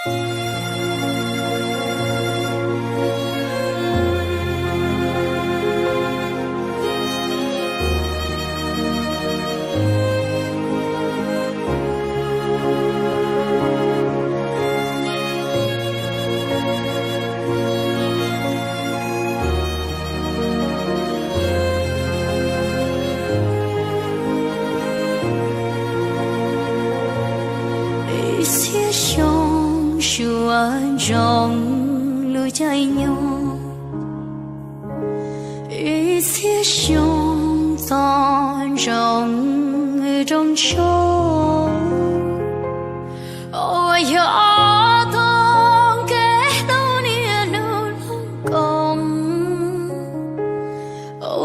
Ib txhiab xyoo suav ntsoov lub caij nyoog, ib txhiab xyoo txog ntsoov rooj tshoob, uas yog ob tug kev hlub niaj hnub hlub koom,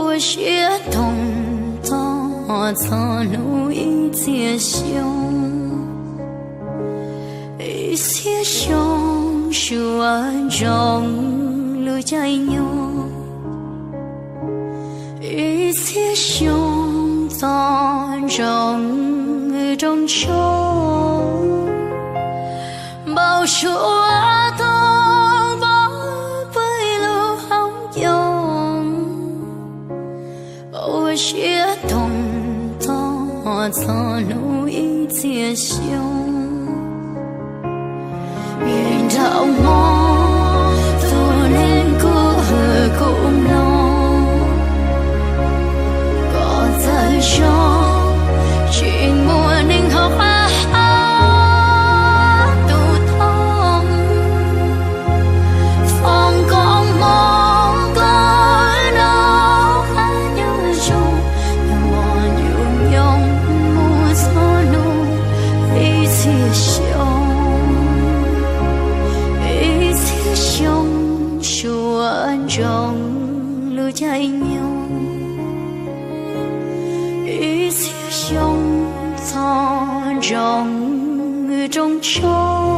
ua siab toog txog txog hnub ib txhiab xyoo. Ib txhiab xyoo suav ntsoov lub caij nyoog, ib txhiab xyoo txog ntsoov rooj tshoob, npau suav toog npau pw lub hauv ncoo, ua siab toog txog txog hnub ib txhiab xyoo. Vim nraum mob tus neeg kuj hwm kuj mloog, kom txawm zoo tsis muaj neeg ho qab hab tus thoob. Foom koob hmoov koj noj qab nyob zoo, nyob mos nyob nyoog mus txog hnub ib txhiab xyoo. Ib txhiab xyoo suav ntsoov lub caij nyoog, ib txhiab xyoo txog ntsoov rooj tshoob,